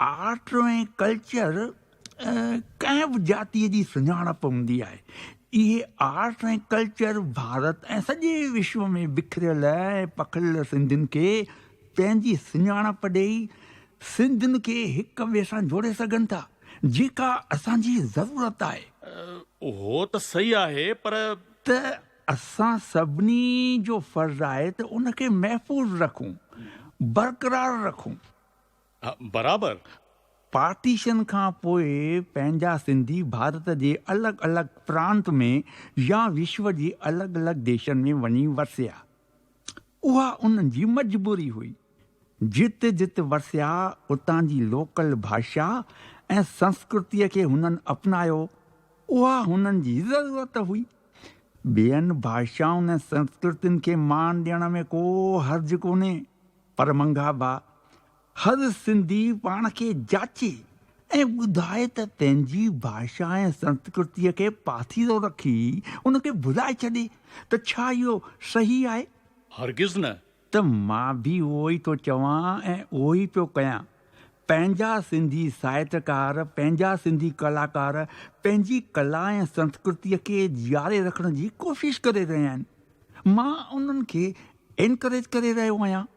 Art ۽ culture ڪنهن به جاتيء جي سڃاڻپ هوندي آهي. اهي آرٽ ۽ ڪلچر ڀارت ۽ سڄي وشو ۾ بکريل ۽ پکڙيل سنڌين کي پنهنجي سڃاڻپ ڏيئي سنڌين کي هڪ ٻئي سان جوڙي سگهن ٿا، جيڪا اسان جي ضرورت آهي. اهو ته صحيح آهي پر. ته اسان سڀني جو فرض آهي ته ان کي محفوظ رکون، برقرار رکون. برابر. پارٽيشن کان پوء پنهنجا سنڌي ڀارت جي الڳ الڳ پرانت ۾ يا وشو جي الڳ الڳ ديشن ۾ وڃي وسيا. اها انهن جي مجبوري هئي. جت جت وسيا اتان جي لوڪل ڀاشا ۽ سنسڪرتيء کي هنن اپنايو. اها هنن جي ضرورت هئي. ٻين ڀاشائن ۽ سنسڪرتين کي مان ڏيڻ ۾ ڪو حرج ڪونهي. پر منگها ڀاء، هر سنڌي پاڻ کي جاچي ۽ ٻڌائي ته پنهنجي ڀاشا ۽ سنسڪرتيء کي پاسيرو رکي ان کي ڀلائي ڇڏي ته ڇا اهو صحيح آهي؟ هرگز نه. ته مان به اهو ئي ٿو چوان ۽ اهو ئي پيو ڪيان. پنهنجا سنڌي ساهتڪار، پنهنجا سنڌي ڪلاڪار پنهنجي ڪلا ۽ سنسڪرتيء کي جياري رکڻ جي ڪوشش ڪري رهيا آهن. مان انهن کي انڪريج ڪري رهيو آهيان.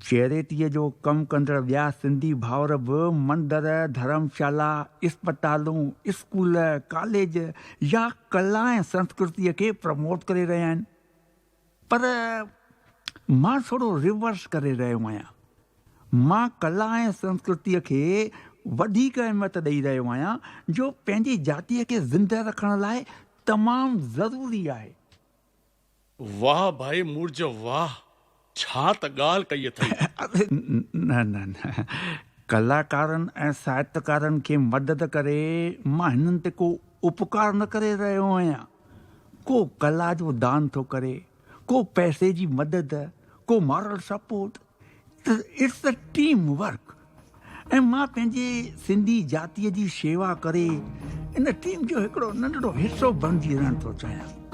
چيريٽيء جو ڪم ڪندڙ ٻيا سنڌي ڀائر به مندر، ڌرمشالا، اسپتالون، اسڪول، ڪاليج يا ڪلا ۽ سنسڪرتيء کي پروموٽ ڪري رهيا آهن. پر مان ٿورو ريورس ڪري رهيو آهيان. مان ڪلا ۽ سنسڪرتيء کي وڌيڪ اهميت ڏئي رهيو آهيان جو پنهنجي جاتيء کي زنده رکڻ لاء تمام ضروري آهي. واهه ڀائي مورج واهه ڇا ته ڳالهه ڪئي اٿئي. نه نه نه ڪلاڪارن ۽ ساهتڪارن کي مدد ڪري مان هنن تي ڪو اپڪار نه ڪري رهيو آهيان. ڪو ڪلا جو دان ٿو ڪري، ڪو پئسي جي مدد، ڪو مارل سپورٽ ته it's a team work ۽ مان پنهنجي سنڌي جاتيء جي شيوا ڪري ان ٽيم جو هڪڙو ننڍڙو حصو بڻجي رهڻ ٿو چاهيان.